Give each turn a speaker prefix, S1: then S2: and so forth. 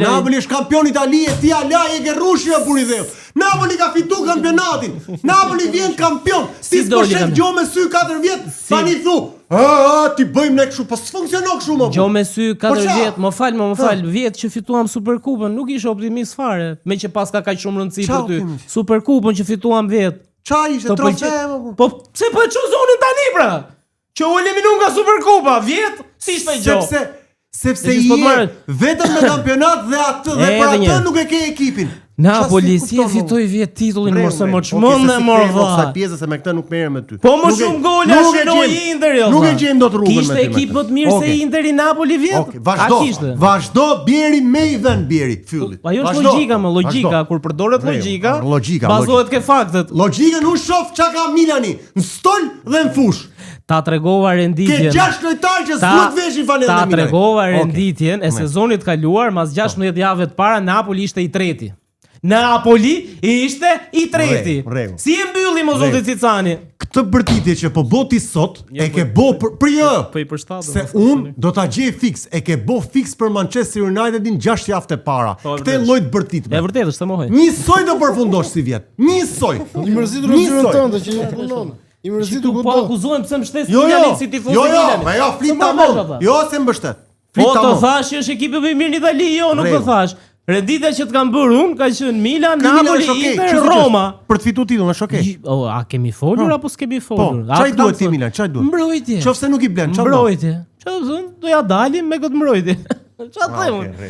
S1: Napoli është kampion Italie, ti ala je gerrushi o burri dheut. Napoli ka fitu kampionatin. Napoli vjen kampion. Ti
S2: Si
S1: s'po
S2: doli
S1: shef
S2: kampion?
S1: gjo me sy 4 vjet, tani thu, "Ë, ë, ti bëjmë ne kështu, po s'funksionon kështu më."
S2: Gjo me sy 4
S1: Po qa?
S2: vjet, më fal, më më fal, vjet që fituam Superkupën, nuk ishe optimist fare, me që paska kaq shumë rëndësi
S1: Qa
S2: për ty.
S1: optimist?
S2: Superkupën që fituam vjet.
S1: Qa ishte
S2: Të
S1: trofe
S2: pëlqe-
S1: më?
S2: Po pse po e çon zonin tani pra? Që u eliminu nga Superkupa, vjet si ishte gjë.
S1: Sepse sepse
S2: E që
S1: je
S2: s'po të marrë.
S1: vetëm në kampionat dhe atë dhe për
S2: Edhe
S1: atë
S2: një.
S1: nuk e ke ekipin.
S2: Napoli
S1: Qa
S2: si e
S1: kupton,
S2: fitoi vjet titullin,
S1: Rregull,
S2: mos e më
S1: rregull.
S2: çmend
S1: Okej, se
S2: e
S1: si
S2: mor
S1: kthehemi
S2: vlla.
S1: Kësaj pjese se me këtë nuk merrem me ty.
S2: Po më
S1: Nuk e-
S2: shumë gola
S1: nuk e
S2: shënoi
S1: gjejmë-
S2: Interi o
S1: Nuk e
S2: vlla.
S1: gjejmë dot rrugën me
S2: Kishte
S1: ty. me
S2: ekip
S1: këtë.
S2: më të mirë se
S1: Okej.
S2: Interi Napoli vjet?
S1: Okej, vazhdo.
S2: A kishte?
S1: Vazhdo bjeri me i vën bjeri fyllit.
S2: Po ajo është
S1: Vazhdo.
S2: logjika, më logjika,
S1: Vazhdo.
S2: kur përdoret
S1: Rregull,
S2: logjika,
S1: logjika,
S2: bazohet ke faktet.
S1: Logjikën unë shoh çka ka Milani në stol dhe në fush.
S2: Ta tregova
S1: Ke
S2: renditjen.
S1: gjashtë lojtarë që s'duhet veshin fanellën
S2: Ta
S1: e Milanit.
S2: tregova
S1: Okej.
S2: renditjen e sezonit kaluar, mas 16 javëve të para Napoli ishte i treti. Napoli ishte i treti.
S1: Rregull, rregull.
S2: Si e mbylli mo zoti Cicani?
S1: Këtë bërtitje që po bo ti sot, e ke bo për, për jo.
S2: Po i përshtatem,
S1: Se
S2: mos
S1: unë do ta gjej fiks, e ke bo fiks për Manchester Unitedin 6 javë të para.
S2: Po, e
S1: Këtë
S2: vërtet.
S1: lloj të bërtitme.
S2: E vërtetë është, se mohoj.
S1: Njësoj do përfundosh si vjet. Njësoj.
S3: I mërzitur në zyrën
S1: Njësoj.
S3: tënde që nuk punon. I mërzitur
S2: Po
S3: kudo.
S2: akuzohen pse mbështes
S1: Jo, jo.
S2: Milanin si tifoz
S1: Jo,
S2: i
S1: jo,
S2: Milanit.
S1: ma jo, flit
S2: Se marr
S1: tamam.
S2: vesh, ata.
S1: Jo, se mbështet. Flit
S2: Po të
S1: tamam.
S2: thash që është ekipi më i mirë në Itali, jo, nuk të
S1: Rregull.
S2: thash. Renditja që të kam bërë unë ka qenë Milan,
S1: Ky Milan
S2: Napoli,
S1: është okej,
S2: Inter,
S1: kështu si që
S2: Roma.
S1: është. Për të fituar titullin është okej.
S2: Gji- O, a kemi folur apo s'kemi
S1: Po,
S2: folur? A
S1: çaj
S2: të kam
S1: duhet ti
S2: thënë?
S1: Milan, çaj duhet?
S2: Mbrojtje.
S1: Qofse nuk i blen, çfarë do?
S2: Mbrojtje. Çfarë do të thonë? Do ja dalim me këtë mbrojtje. Çfarë
S1: Ah,
S2: them
S1: okej,
S2: unë?
S1: rregull.